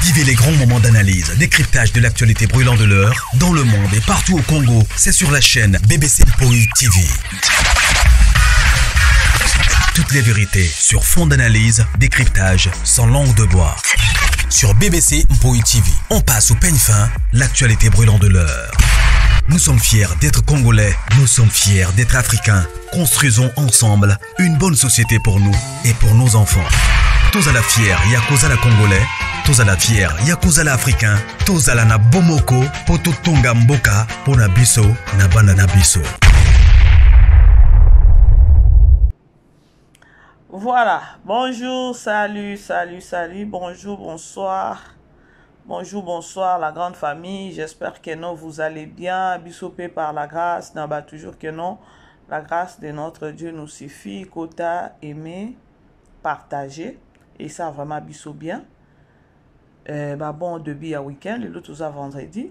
Vivez les grands moments d'analyse, décryptage de l'actualité brûlante de l'heure, dans le monde et partout au Congo. C'est sur la chaîne BBC Mpoi TV. Toutes les vérités sur fond d'analyse, décryptage, sans langue de bois. Sur BBC Mpoi TV, on passe au peigne fin l'actualité brûlante de l'heure. Nous sommes fiers d'être Congolais, nous sommes fiers d'être Africains. Construisons ensemble une bonne société pour nous et pour nos enfants. Tous à la fière, Yakuza la Congolais, tous à la fière, Yakuza la Africain, tous à la na Bomoko, Poto Tonga Mboka, Pona Biso, na Banana Biso. Voilà, bonjour, salut, salut, salut, bonjour, bonsoir. Bonjour, bonsoir la grande famille. J'espère que non, vous allez bien. Bisopé par la grâce. Non, bah, toujours que non. La grâce de notre Dieu nous suffit. Kota, aimer, partager. Et ça, vraiment, biso bien. Bah, bon début à week-end. Le tout ça vendredi.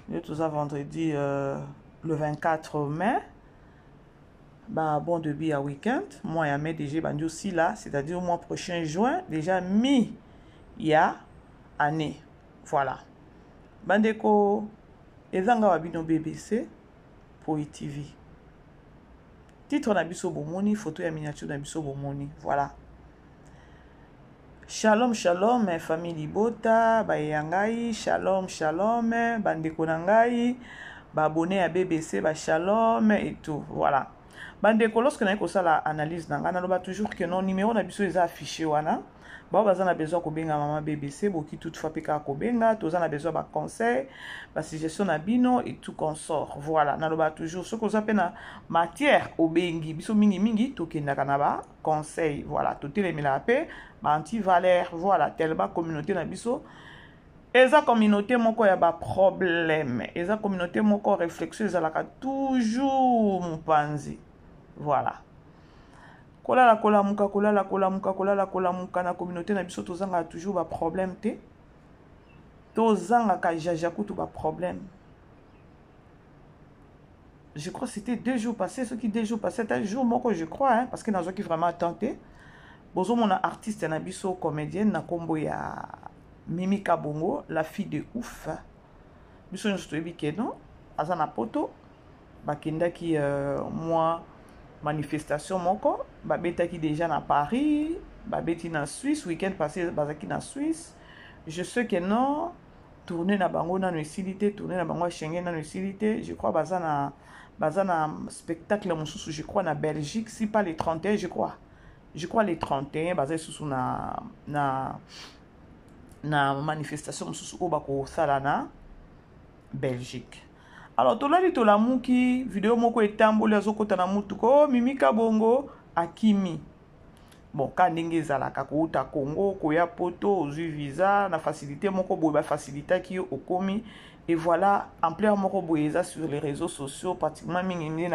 Le tout ça vendredi le 24 mai. Bah, bon début à week-end. Moi, il y a mai déjà, bah, aussi là, c'est-à-dire au mois prochain, juin, déjà mi, il y a année. Voilà. Bandeko, ezanga wa bino BBC Poi TV. Titre na biso bomoni, photo ya miniature na biso bomoni. Voilà. Shalom, shalom, famille Libota, baye ngai, shalom, shalom, bandeko na ngai, ba abonné ya BBC, ba shalom et tout. Voilà. Bandeko, lorsque na kosala analyse na ngai, naloba toujours que non, numéro na biso eza affiché wana. Bao baza na besoin kobenga mama BBC, boki toutefois pe kaka kobenga, toza na besoin ba conseil, ba suggestion na bino et tout consort. Voilà, naloba toujours soki oza pe na matière obengi, biso mingi mingi tokendaka na ba conseil. Voilà, totelemelaka pe ba anti-valeur. Voilà, tellement communauté na biso eza communauté moko ya ba problème, eza communauté moko réflexion ezalaka toujours mopanzi. Voilà. Kolala kolamuka, kolala kolamuka, kolala kolamuka na communauté na biso tozangaka toujours ba problème te. Tozangaka jaja kutu ba problème. Je crois que c'était 2 jours passés, ce qui 2 jours passés, un jour moko je crois, hein, parce que nazoki vraiment tenté. Bozo mona artiste na biso comédienne na kombo ya Mimi Kabongo, la fille de ouf. Biso nyonso toyebi ke non, aza na poto, bakendaki moi manifestation moko, babetaki déjà na Paris, babeti na Suisse, week-end passé bazaki na Suisse. Je sais que non, tournée na bango nano esili te, tournée na bango ya Schengen nano esili te. Je crois baza na spectacle mosusu, je crois na Belgique, si pas les 31, je crois. Je crois les 31 baza lisusu na manifestation mosusu oyo bakosala na Belgique. Alors tolali tolamuki vidéo moko etamboli azokota na mutuka, oh Mimi Kabongo akimi. Bon, ka ndenge ezalaka kouta Congo koya poto ozwi visa na facilité moko boye ba facilitaki yo okomi, et voilà ampleur moko boye eza sur les réseaux sociaux pratiquement mingi nde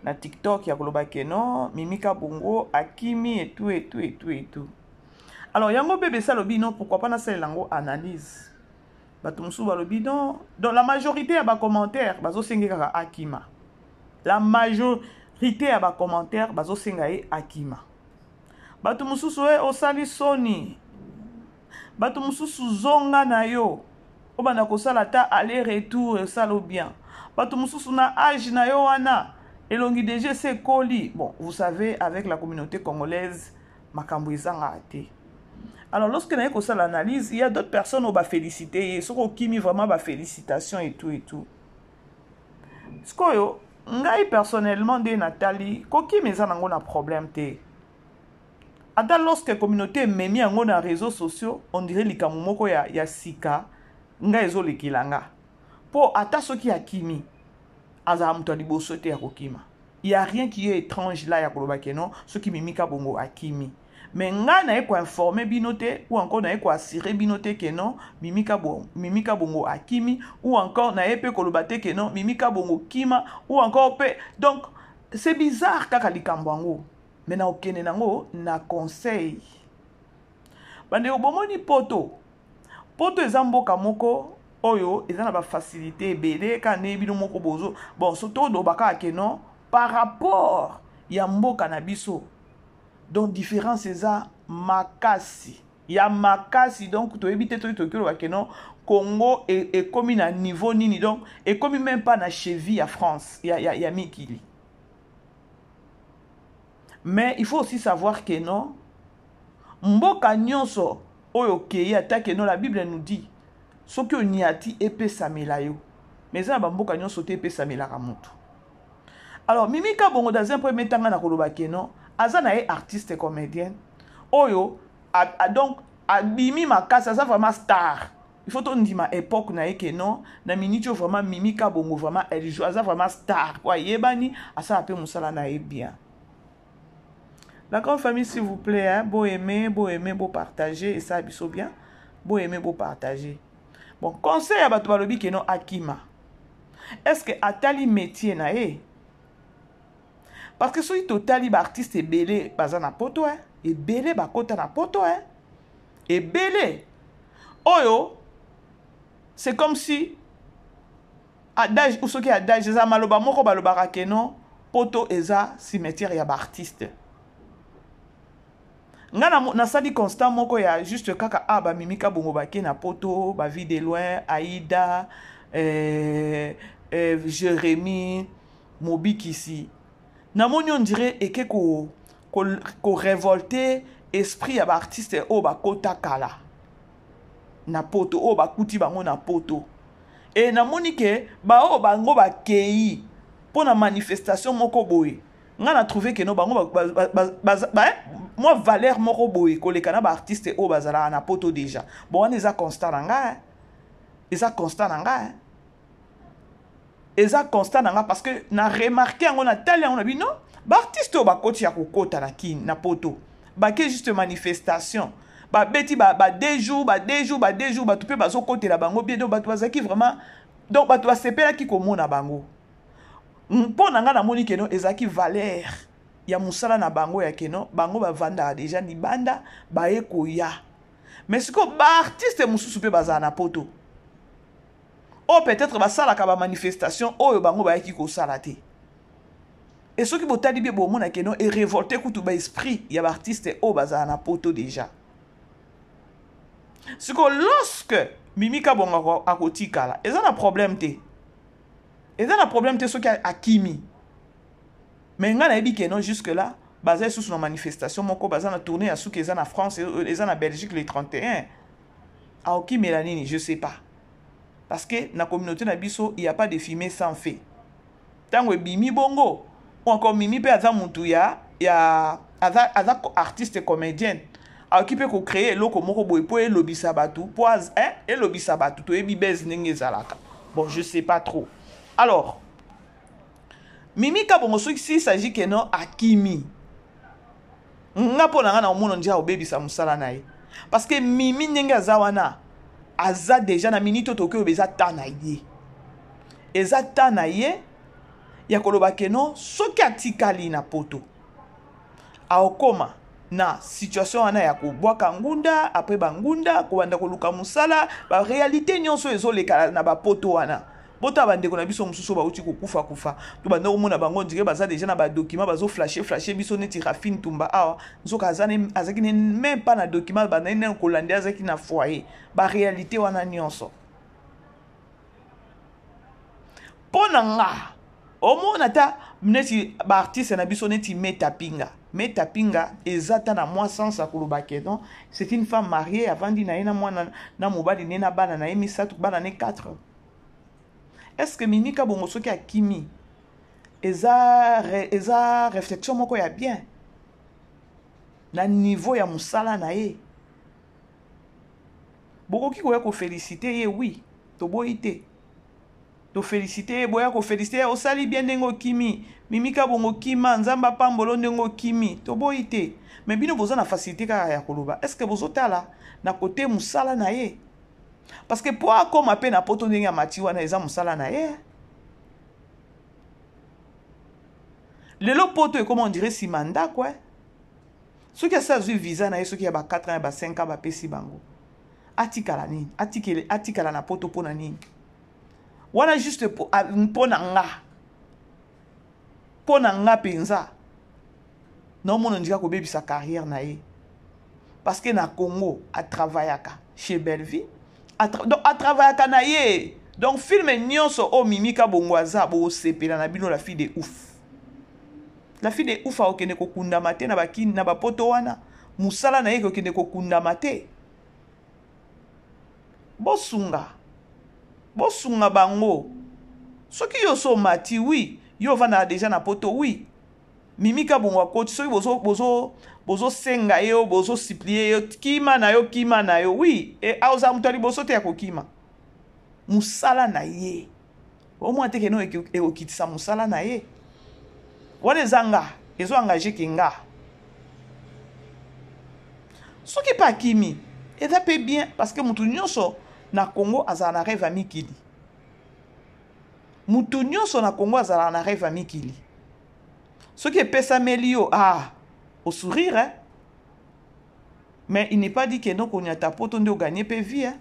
na TikTok ya koloba ke non Mimi Kabongo akimi et tout et tout et tout et tout. Alors yango bébé salobi non, pourquoi pas nasalela yango analyse. Bato mosusu balobi non, donc la majorité ya ba commentaire bazosenga kaka akima. La majorité ya ba commentaire bazosenga ye akima. Bato mosusu e osali soni. Bato mosusu zonga na yo. Obanda kosala ta aller retour esalo bien. Bato mosusu na âge na yo wana elongi déjà se koli. Bon, vous savez avec la communauté congolaise makambo ezanga te. Alors lorsque na kosala analyse, il y a d'autres personnes oyo ba féliciter ye, soko okimi vraiment ba félicitations et tout et tout. Sikoyo ngai personnellement nde natali kokimi eza nango na problème te. Ata lorsque communauté ememi yango na réseaux sociaux, on dirait likambo moko ya sika ngai ezolekela nga. Po ata soki akimi azala moto ya liboso te ya kokima. Il y a rien qui est étrange là ya koloba ke non soki Mimi Kabongo akimi. Mais ngai naye ko informer bino te ou encore naye ko assurer bino te ke non Mimi Kabongo, Mimi Kabongo akimi, ou encore naye pe koloba te ke non Mimi Kabongo kima, ou encore pe. Donc c'est bizarre kaka likambo yango. Mais na okende nango na conseil. Bandeko bomoni poto. Poto eza mboka moko oyo eza na ba facilité ebele ka ne bino moko bozo. Bon, surtout do baka ke non par rapport ya mboka na biso. Donc différence eza makasi. Ya makasi, donc toyebi te toki toki oloba ke non, Congo ekomi e na niveau nini, donc ekomi même pas na cheville ya France, ya mikili. Mais il faut aussi savoir que non, mboka nyonso oyo okei, ata ke non, la Bible nous dit soki oniati epesamela yo, mais eza na bamboka nyonso te epesamelaka motu. Alors Mimi Kabongo, dans un premier temps, nga na koloba ke non, aza na ye artiste comédienne oyo donc abimi makasi, aza vraiment star. Il faut tondima époque na ye ke non, na miniti oyo vraiment Mimi Kabongo vraiment elle joue, aza vraiment star po ayebani, asala mpe mosala na ye bien. La grande famille, s'il vous plaît, hein, bo aimer, bo aimer, bo partager, esala biso bien. Bo aimer, bo partager. Bon, conseil ya bato balobi ke non, akima, est ce que atali métier na ye? Parce que soki totali baartiste ebele baza na poto, eh, ebele bakota na poto, eh, ebele oyo, c'est comme si adage ou soki adage eza maloba moko balobaka ke non, poto eza cimetière ya baartiste. Nga nasali constat moko ya juste kaka a bamimi Kabongo bake na poto, bavie de loin, Aida, Jérémie Mobikisi, namoni on dirait eke korévolter ko esprit ya baartiste oyo bakota kala na poto, oyo bakuti bango na poto. E namoni ke baoyo bango bakei mpo na manifestation moko boye, nga na trouve ke no, bango mwa valeur moko boye koleka na baartiste oyo bazalaka na poto déjà. Bon, wana eza constat na nga, eza constat na nga, eza constat na nga, parce que na remarqué yango, natali yango na bino, baartiste oyo bakoti ya kokota na kini na poto, bake juste manifestation, babeti ba 2 jours, ba 2 jours, ba 2 jours, bato mpe bazokotela bango bien. Donc bato bazalaki vraiment, donc bato basepelaki komona bango. Mpo na ngai, namoni ke non, ezalaki valeur ya mosala na bango, ya ke non, bango bavandaka déjà libanda, baye koya. Mais sikoyo baartiste mosusu mpe bazala na poto oyo peut-être basalaka bamanifestation oyo bango bayaki kosala te. E soki botali bie, bomona ke non, erévolte kutu baesprit ya baartiste oyo bazala na poto déjà. Sikoyo lorsque Mimi Kabongo akotikala, eza na problème te, eza na problème te soki akimi. Mais ngai nayebi ke non, jusque là baza lisusu na manifestation moko, baza na tournée ya suki, eza na France, eza na Belgique le 31. Aokimela nini? Je sais pas, parce que na communauté na biso, il y a pas de fumée sans feu. Ntango ebimi bongo, ou encore Mimi mpe aza mutu ya aza artiste comédienne, akoki mpe kocréer eloko moko boye mpo elobisa bato, mpo elobisa bato. Toyebi base ndenge ezalaka. Bon, je sais pas trop. Alors Mimi Kabongo, soki s'il s'agit ke non, akimi, nga mpo na nga na omona ndia obebisa mosala na ye, parce que Mimi ndenge aza wana, aza déjà na minute oyo tokoki oyo, eza ta na ye, eza ta na ye ya koloba ke non, soki atikali na poto, aokoma na situation wana ya kobwaka ngunda après bangunda, kobanda koluka mosala, baréalité nyonso ezoleka na bapoto wana. Botala bandeko na biso mosusu bauti kokufa kufa, to banda komona bango ndire baza déjà na badocument, bazoflashe flashe biso neti Rafine Tumba awa, nzoka azalaki ne même pas na document, bandaki nene kolanda, azalaki na foyer. Baréalité wana nyonso, mpo na nga, omona ata neti baartiste na biso neti Meta Pinga. Meta Pinga eza ta na mwa sens ya koloba ke non, c'est une femme mariée, avandi na ye na mwana na mobali ne na bana na ye misato, bana ne 4. Est ce que Mimi Kabongo soki akimi, eza réflexion moko ya bien na niveau ya mosala na ye? Bokoki koya koféliciter ye, oui, toboyi te, toféliciter ye, boya koféliciter ye, osali bien ndenge okimi. Mimi Kabongo, kima, Nzambe apambolo ndenge okimi, toboyi te. Mais bino boza na facilité kaka ya koloba. Est ce que bozotala na kote mosala na ye? Parce que po akóma mpe na poto ndenge ya mati wana, eza mosala na ye. Lelo poto ekóma on dirait nsima ndako. Soki asi azwi visa na ye, soki ya ba 4 ans, ya ba 5 ans, bapesi bango, atikala nini? Atikala na poto mpo na nini? Wana juste mpo na nga, mpo na nga mpenza, naomona ndika kobebisa carrière na ye. Parce que na Congo atravaillaka chez Bellevue, donc atravaillaka na ye. Donc film nyonso oyo Mimi Kabongo aza, bosepela na bino. La fille de ouf, la fille de ouf akokende kokundama te na bakini na bapoto wana. Mosala na ye ekokende kokundama te. Bosunga, bosunga bango. Soki yo so omati, oui, yo ovandaka déjà na poto, oui, Mimi Kabongo akoti, soki bozosenga ye, oyo bozosupplier ye, kima na yo, kima na yo, oui, e aozala moto ya liboso te ya kokima mosala na ye. Omona te keno ekokitisa mosala na ye wana. Eza nga, ezo engager ke nga. Soki mpe akimi, eza mpe bien, parce que motu nyonso na Congo azala na rêve ya mikili. Motu nyonso na Congo azalaka na rêve ya mikili. Soki epesameli yo, ah, osourire, hein? Mais il n'est pas dit que no konyata poto nde ogagner mpe vie, hein?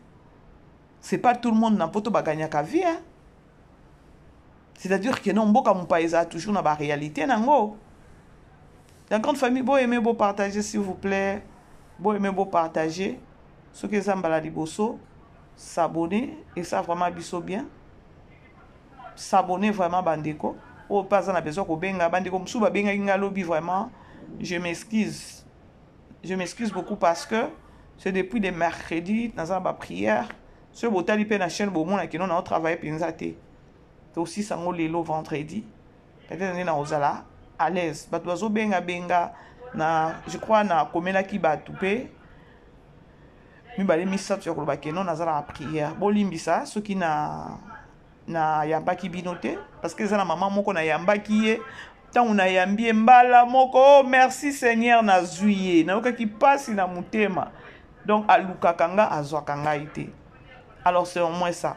C'est pas tout le monde na poto bagagnaka vie, hein? C'est-à-dire que non, mboka mopaya ezala toujours na baréalité nango. La grande famille, bo aimer, bo partager, s'il vous plaît. Bo aimer, bo partager. Soki eza mbala liboso, s'abonner et ça vraiment biso bien. S'abonner vraiment, bandeko. Oyo mpe aza na besoin kobenga, bandeko mosusu babengaki nga lobi, vraiment je m'excuse, je m'excuse beaucoup, parce que c'est depuis le mercredi naza na baprière. Soki botali mpe na chaîne, bomona kino na otravaille mpenza te. Tosisa yango lelo vendredi, peut-être nde na kozala à l'aise. Bato bazobengabenga na, je crois nakomelaki bato mpe mibale, misato ya koloba keno naza na prière. Bolimbisa soki na nayambaki bino te, parce que eza na mama moko nayambaki ye. Ntango nayambi ye mbala moko, oh, merci Seigneur, nazwi ye. Nayokaki mpasi na motema. Donc alukaka nga, azwaka ngai te. Alors c'est au moins ça.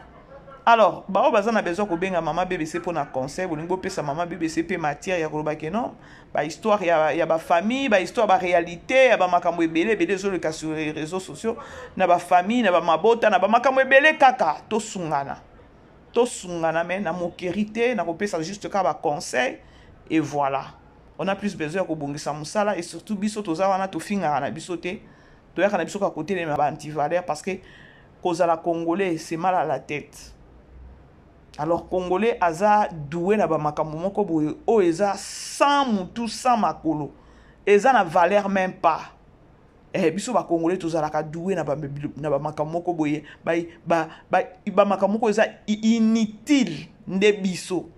Alors baoyo baza na besoin kobenga mama BBC mpona conseil, bolingi bopesa mama BBC mpe matière ya koloba ke non, bahistoire ya bafamille, bahistoire, baréalité ya bamakambo ebele ebele ezoleka sur les réseaux sociaux, na bafamille, na bamabota, na bamakambo ebele kaka. Tosungana, tosungana, mais na moquerie te, na kopesa juste kaka baconseil. Et voilà, on a plus besoin ya kobongisa mosala. Et surtout biso toza wana, tofingaka na biso te, toyaka na biso kaka kotelema baantivaleur, parce que kozala Congolais, c'est mal à la tête. Alors Congolais aza doué na bamakambo moko boye oyo eza sans mutu, sans makolo, eza na valeur même pas. Biso Bacongolais tozalaka doué na bamakambo moko boye, bamakambo moko eza inutile nde biso.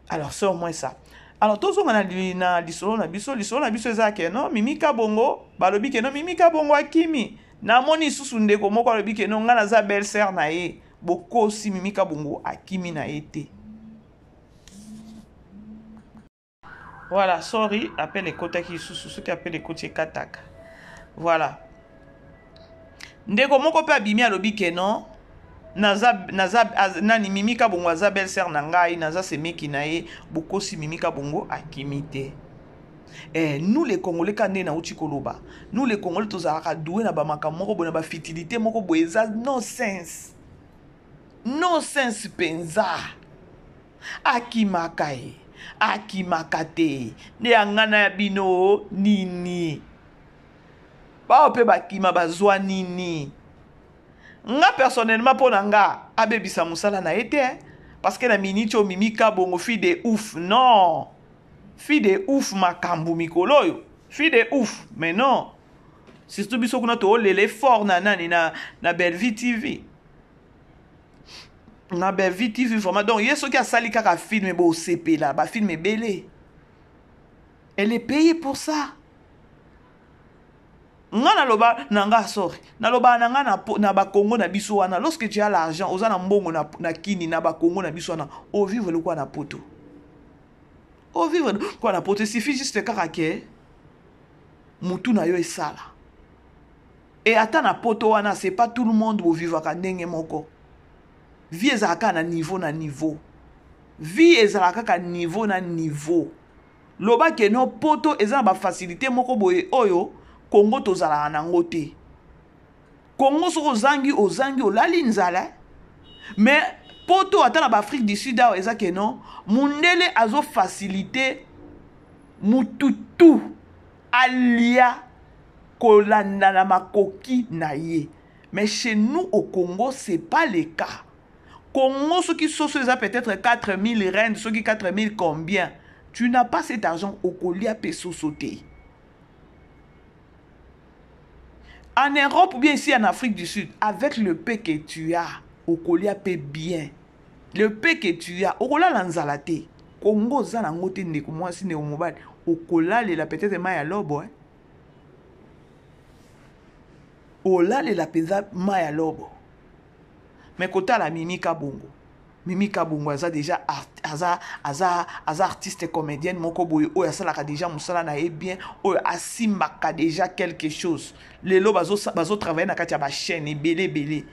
Alors c'est au moins ça. Alors tozonga na lisolo na biso. Lisolo na biso eza ke no Mimi Kabongo, balobi ke no Mimi Kabongo akimi. Namoni lisusu ndeko moko alobi ke no ngai naza belle sœur na ye. Bokosi, Mimi Kabongo akimi na ye te. Voilà, sorry, appel ekotaki lisusu. Soki appel ekoti, ekataka. Voilà, ndeko moko mpe abimi, alobi ke non, naza nani, Mimi Kabongo aza belle sœur na ngai, naza semeki na ye. Bokosi, Mimi Kabongo akimi te. Nous les Congolais, ka nde nauti koloba, nous les Congolais tozalaka doué na bamakambo moko boye, na bafutilité moko boye eza no sens, no sens mpenza. Akimaka ye, akimaka te. Nde ya ngai na ya bino nini? Bao mpe bakima, bazwa nini? Nga personnellement, mpo na nga, abebisa mosala na ye te, parce que na miniti oyo Mimi Kabongo, fille de ouf, non, fille de ouf, makambo mikolo oyo, fille de ouf. Mais non, surtout biso kuna toolela fort na nani, na Bellevue TV, na Bellevue TV vraiment. Donc ye soki asali kaka film, bosepela, bafilm ebele. Elle est payée pour ça. Nga naloba na nga, sorry, nalobaka na nga na Bakongo na biso wana, lorsque tu as l'argent, oza na mbongo na kini, na Bakongo na biso wana, ovivre lokola na poto, ovivre lokola na poto. Suffit juste kaka ke mutu na yo esala. E ata na poto wana, c'est pas tout le monde bovivaka ndenge moko. Vie ezalaka kaka na niveau na niveau, vie ezalaka kaka niveau na niveau. Loba ke no poto eza na bafacilité moko boye oyo Kongo tozalaka nango te. Kongo soki ozangi, ozangi, olali nzala. Mais poto, ata na baAfrique du Sud awa, eza ke non, mundele azofacilité mutu tu. Alia kolanda na makoki na ye. Mais chez nous au Congo, c'est pas le cas. Congo, soki soso eza peut-être 4000 rand, soki 4000 combien? Tu n'as pas cet argent okolia pe soso te. En Europe ou bien ici en Afrique du Sud, avec le peu que tu as, okolia pe bien. Le peu que tu as, okolala nzala te. Congo oza nango te ndeko mwasi ndeko mobali, okolalela peut-être mai ya lobo, hein? Olalela mpenza mai ya lobo. Mais kotala Mimi Kabongo, Mimi Kabongo aza déjà art, aza, aza, aza artiste comédienne moko boye oyo asalaka déjà mosala na ye bien, oyo asimbaka déjà quelque chose. Lelo bazo, bazo travailler na kati ya ba chaîne ebele ebele.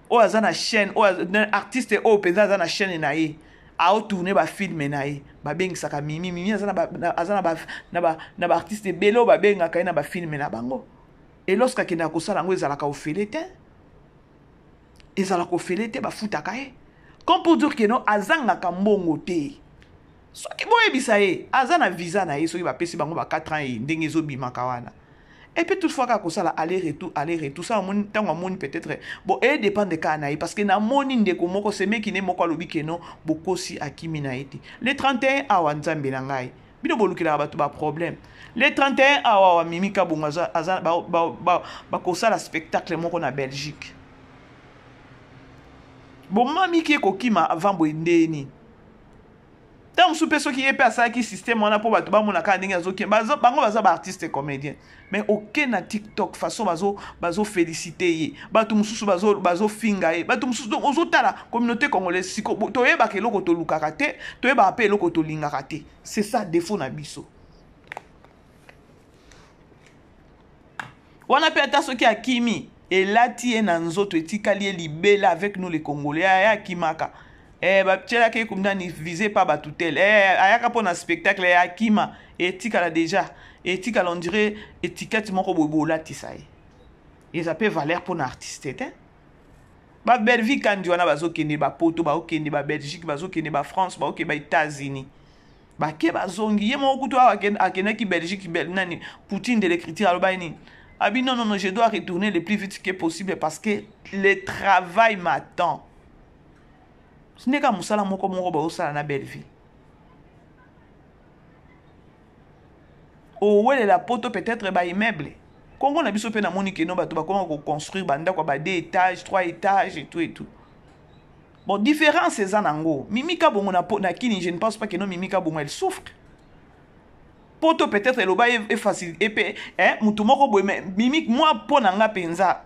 Oyo aza na chaîne, oyo artiste oyo mpenza aza na chaîne na ye, aotourne ba film na ye, babengisaka Mimi. Mimi aza na ba, aza na ba, na ba, na ba artiste ebele oyo babengaka ye na ba film na bango. Et lorsque akendaka kosala yango ezalaka ofele te. Ezalaka ofele te, bafutaka ye. Comme pour dire que non, azangaka mbongo te. Soki boyebisa ye, aza na visa na ye, soki bapesi bango ba 4 ans ye, ndenge ezobimaka wana. Et puis toutefois kaka kosala aller-retour, aller-retour, ça amoni, ntango amoni peut-être, bon, e dépend de kaka na ye, parce que namoni ndeko moko, semeki ne moko alobi que non, bokosi akimi na ye te. Le 31 awa nzambe na ngai, bino bolukelaka bato ba problème. Le 31 awa awa Mimi Kabongo aza, aza, ba, ba, ba, bakosala spectacle moko na Belgique. Bomami ki ekokima avant boye ndeni. Ntango mosusu mpe soki ye mpe asalaki système wana mpo bato bamona kaka ndenge azokima, bango baza ba artiste comédien. Mais oke na TikTok façon bazo féliciter ye, bato mosusu bazo finga ye, bato mosusu, donc ozotala communauté congolaise siko toyebaka eloko tolukaka te, toyebaka mpe eloko tolingaka te. C'est ça défaut na biso. Wana mpe ata soki akimi, elati ye na nzoto, etikali ye libela avec nous les Congolais. Aya akimaka. Batielaki ye nani visé pa bato tel. Ayaka mpo na spectacle, akima, etikala déjà, etikala on dirait étiquette moko boye bolatisa ye. Eza mpe valeur mpo na artiste te. Ba Bellevue kandi wana bazokende ba Poto, bazokende ba Belgique, bazokende ba France, bazokende ba États-Unis. Bake bazongi ye moko kutu awa akendaki Belgique, nani Poutine de l'écriture aloba nini? Abi non, non, non, je dois retourner le plus vite que possible parce que le travail m'attend. Ndeka mosala moko moko baosala na Bellevue. Owelela poto peut-être ba immeuble. Kongo na biso pe namoni que no bato bakoma ko construire ba ndako ba 2 étages, 3 étages et tout et tout. Bon, différence eza nango. Mimi Kabongo na na kini, je ne pense pas que non Mimi Kabongo elle souffre. Poto peut-être eloba e facile et pe, hein, mutu moko boye, mais Mimi moi po na nga penza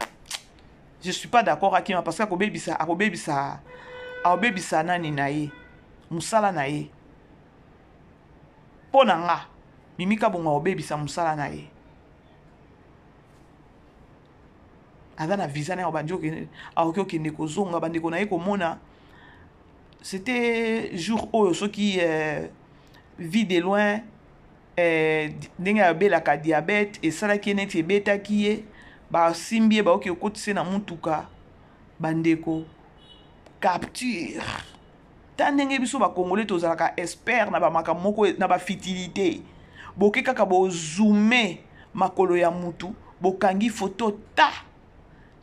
je suis pas d'accord akima parce que akobebisa, akobebisa, akobebisa nani na ye, musala na ye. Po na nga Mimi Kabongo akobebisa musala na ye. Aza na visa na ye, abandi okende, akoki okende kozonga, bandeko na ye komona. C'était jour oyo soki vie de loin, ndenge abelaka diabète, esalaki ye neti ebetaki ye, basimbi ye, baoki okotise na mutuka, bandeko capture. Ta ndenge biso ba Congolais tozalaka expert na ba makambo moko, na ba futilité. Boke kaka bozoome makolo ya mutu, bokangi photo ta.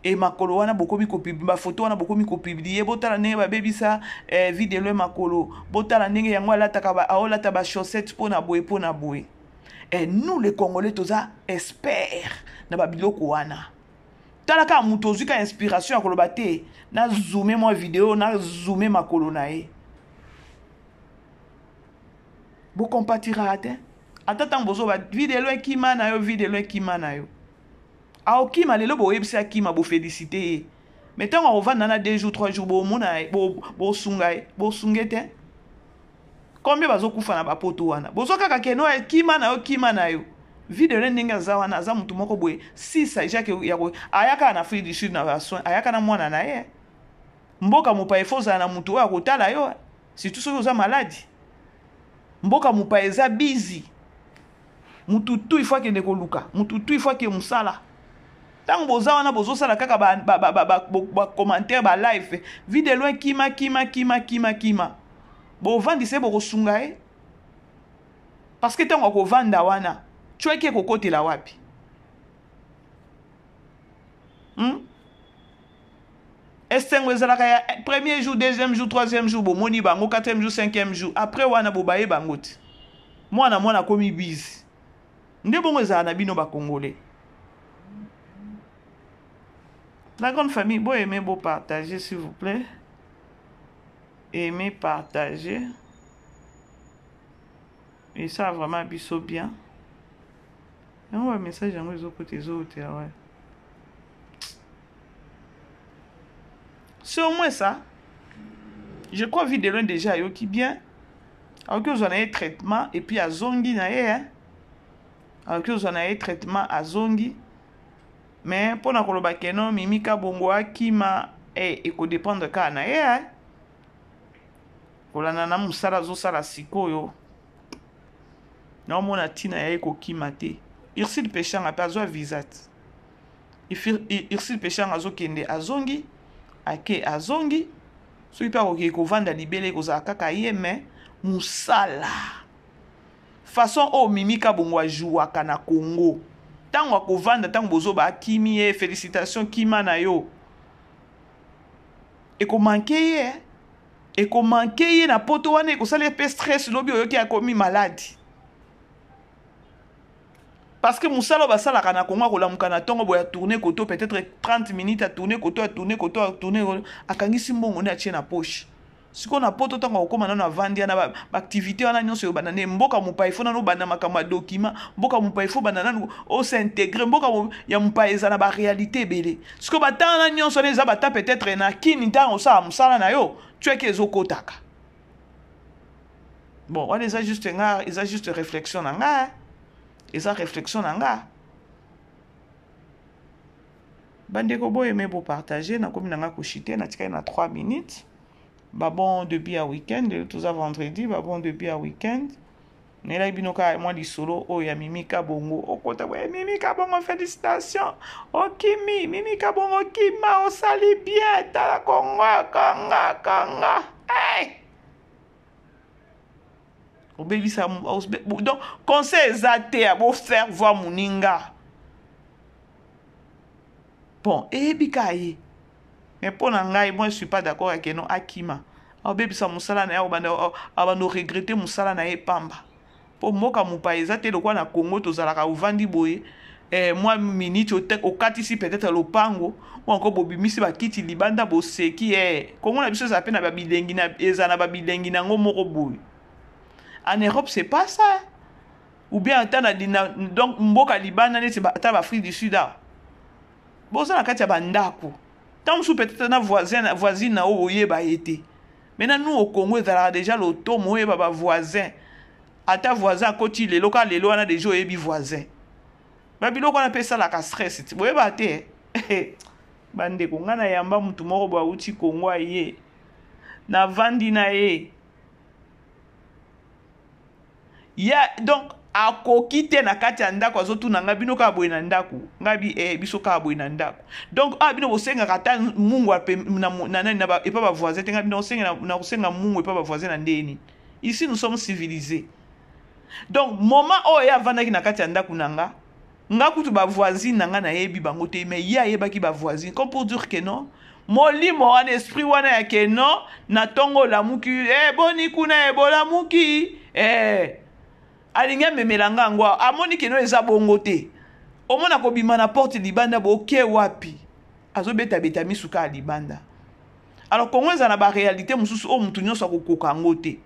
E makolo wana bokomi kopublier, ba photo wana bokomi kopublier, botala ndenge babebisa, vie de loin makolo, botala ndenge yango alataka ba, aolata ba chaussettes pona boye, pona boye. Et nous les Congolais toza experts na ba biloko wana. Tala kaka mutu ozwi ka inspiration ya koloba te, na zoomer mwa vidéo, na zoomer makolo na ye. Bokompatira te. Ata ntango bozoba vie de loin kima na yo, vie de loin kima na yo. Aokima lelo boyebisi akima, bofélicité ye. Mais ntango akovanda na 2 jours, 3 jours, bomona ye, bosunga ye, bosunge te. Combien bazokufa na bapoto wana? Bozo kaka ke no kima na yo, kima na yo. Vie de loin ndenge aza wana, aza mutu moko boye. Si ça Jacques ya ko ayaka na Afrique du Sud na ba soins, ayaka na mwana na ye. Mboka mopaya faut ozala na mutu oyo akotala yo, surtout soki oza malade. Mboka mopaya eza busy. Mutu tout il faut akende koluka, mutu tout il faut akende mosala. Tango boza wana bozosala kaka ba commentaire, ba live, vie de loin kima kima kima kima kima. Bovandise bokosunga ye. Parce que tango akovanda wana, Chweke ekokotela wapi? Esengo ezalaka ya premier jour, deuxième jour, troisième jour, bomoni bango, quatrième jour, cinquième jour. Après wana bobaye bango te. Mwana mwana akomi busy. Nde bongo ezala na bino ba Congolais. La grande famille, bo aimer, bo partager s'il vous plaît. Aimer, partager. Et ça vraiment biso bien. Yango ba message yango ezokota ezowutela wapi? C'est au moins ça. Je crois vie de loin déjà ayoki bien. Akoki kozwa na ye traitement et puis azongi na ye. Hein? Akoki kozwa na ye traitement azongi. Mais mpo na koloba ke non Mimi Kabongo akima eh, ekodépendre kaka na ye. Hein? Kolanda na mosala azosala sikoyo. Naomona ntina ya ye kokima te. Ursule Peshanga mpe azwa visa te. Ursule Peshanga azokende azongi, ake azongi. Soki mpe akokende kovanda libele ekozala kaka ye, mais mosala. Façon oyo Mimi Kabongo ajouaka na Congo. Tango akovanda, tango bozoba akimi ye, félicitations kima na yo. Ekomanke ye, ekomanke ye na poto wana, ekosala ye pe stress lobi oyoki akomi malade. Parce que mosala oyo basalaka na Congo, akolamuka na ntongo boye atourne koto peut-être 30 minutes, atourne koto, atourne koto, atourne koto, akangisi mbongo nde atie na poche. Sikoyo na poto ntango akokóma nano avandi wana, baactivité wana nyonso eyobanda nde mboka mopaya, ifo nano obanda makambo ya document, mboka mopaya ifo banda nano os'intégrer, mboka ya mopaya eza na baréalité ebele. Sikoyo batanga wana nyonso wana eza bata peut-être na kini ntango osala mosala na yo, tueke ezokotaka. Bon, wana eza juste nga, eza juste réflexion na nga, eza réflexion na nga. Bandeko boyeme bopartage, nakomi na nga koshite, natikali na 3 minutes. Ba bon début ya week-end, lelo toza vendredi, ba bon début ya week-end. Nayelaki bino kaka mwa lisolo oyo ya Mimi Kabongo. Okota boye, Mimi Kabongo, félicitations. Okimi, Mimi Kabongo kima, osali bien, tala Congo, kanga, kanga. Hey! Obebisa, donc conseil eza te ya bo faire voir moninga. Bon, eyebi ka ye. Mais mpo na ngai, moi je suis pas d'accord avec no akima. Obebisa mosala na ye, abanda regretter mosala na ye pamba. Po mboka mopaya eza te lokola na Congo tozalaka ovandi boye. Mwa minute okatisi peut-être lopango ou encore bobimisi bakiti libanda boseki. Congo na biso eza pe na babilengi na, eza na babilengi nango moko boye. En Europe c'est pas ça. Ou bien ata na, na, donc mboka libanda neti ba, ata ba Afrique du Sud awa. Boza na kati ya bandako. Tant mosusu peut-être na voisin, na voisine na oyo oyeba ye te. Maintenant nous au Congo ezalaka déjà lotomo oyeba ba voisin. Ata voisin akoti lelo ka lelo wana déjà oyebi voisin. Ba biloko wana pe esalaka stress ti. Boyeba te. Bandeko nga na yamba mutu moko bo awuti Congo aye. Na vandi na ye. Ya donc akoki te na kati ya ndako azotuna nga bino kaka boye na ndako. Nga bi biso kaka boye na ndako. Donc bino bosengaka ata mungu ape, na, na, na, na, ba, epa ba voisin te, nga bino osenga na, na kosenga mungu epa ba voisin na ndeni. Ici nous sommes civilisés. Donc moment oyo ye avandaki na kati ya ndako na nga, nga kutu ba voisine na nga nayebi bango te, mais ye ayebaki ba voisine. Comme pour dire que non, molimo wana, esprit wana ya ke non, na tongo olamuki, boni kuna, bolamuki, alingi amemela nga yango, amoni ke non eza bongo te. Omona kobima na porte libanda, boke wapi? Azobeta-beta misu kaka libanda. Alors Congo eza na ba réalité mosusu oyo mutu nyonso akokoka yango te.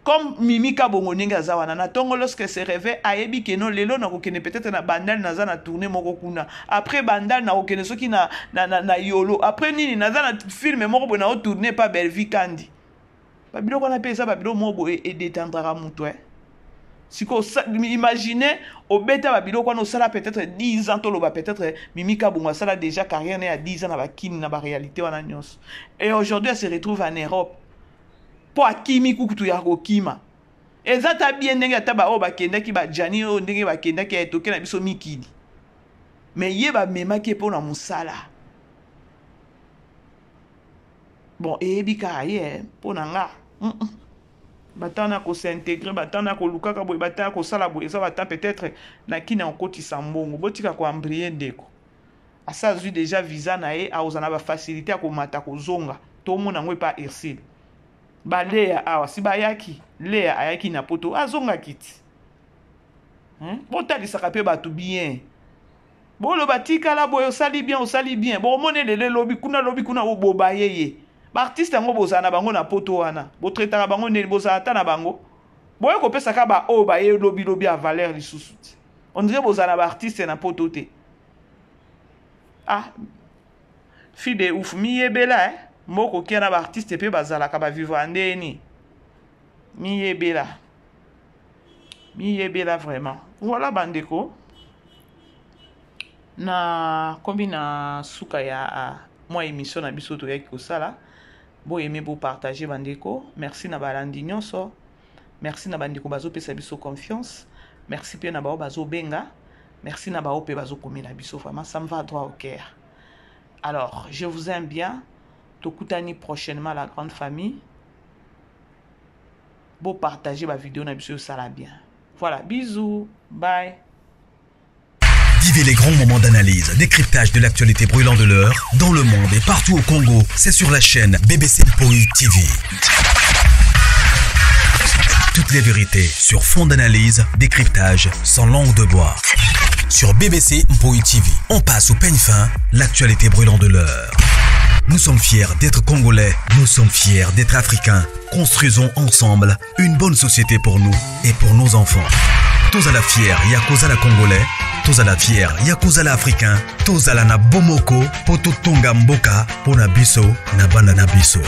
Comme Mimi Kabongo ndenge aza wana na tongo, lorsque se réveille ayebi ke non, lelo nakokende peut-être na Bandal, naza na tournée moko kuna. Après Bandal nakokende soki na Yolo. Après nini naza na film moko boye na tourner pa Bellevue Kandi. Ba biloko wana pe eza ba biloko moko boye e détendraka mutu, hein. Siko imagine obeta ba biloko wana osala peut-être 10 ans, toloba peut-être Mimi Kabongo asala déjà carrière na ya 10 ans na ba kini na ba réalité wana nyonso. Et aujourd'hui elle se retrouve en Europe. Po akimi kukutu ya kokima. Eza ta bien ndenge ata ba oyo bakendaki ba Gianni oyo ndenge bakendaki ya etoke na biso mikili. Mais ye ba memaki po na mosala. Bon, eyebi kaka ye, po na nga. Batemps na kos'intégrer, batemps na kolukaka boye, batemps ya kosala boye, eza batemps peut-être na kini akokotisa mbongo. Botika koembrie ndeko. Asa azwi déjà visa na ye, akozala na bafacilité ya komata kozonga. Tomona yango epa Ursile. Baleya awa si bayaki, Leya ayaki na poto, azongaki ti. Botalisaka mpe bato bien. Boloba tikala boye, osali bien, osali bien. Bomona elele lobi kuna, lobi kuna, oboba ye ye. Baartiste yango bozala na bango na poto wana, botraitaka bango ndeni, bozala ata na bango. Boye kopesaka ba oyo baye lobi lobi ya valeur lisusu ti. On dirait bozala na baartiste na poto te. Ah, fille de ouf, miyebela, eh? Moko kia na baartiste mpe bazalaka bavivre ndeni. Miyebela. Miyebela vraiment. Voilà bandeko. Na komi na suka ya mwa émission na biso toyaki kosala. Boyeme, bopartage bandeko. Merci na balandi nyonso. Merci na bandeko bazopesa biso confiance. Merci mpe na bao bazobenga. Merci na bao mpe bazokomela biso. Vraiment, ça me va droit au cœur. Alors, je vous aime bien. Tokutani prochainement, la grande famille. Bopartage bavideo na biso, osala bien. Voilà, bisous, bye. Vivez les grands moments d'analyse, décryptage de l'actualité brûlante de l'heure, dans le monde et partout au Congo. C'est sur la chaîne BBC Mpoi TV. Toutes les vérités sur fond d'analyse, décryptage, sans langue de bois. Sur BBC Mpoi TV, on passe au peigne fin l'actualité brûlante de l'heure. Nous sommes fiers d'être Congolais, nous sommes fiers d'être Africains. Construisons ensemble une bonne société pour nous et pour nos enfants. Tozala fier ya kozala Congolais, tozala fier ya kozala Africain, tozala na bomoko po totonga mboka pona biso na bana na biso.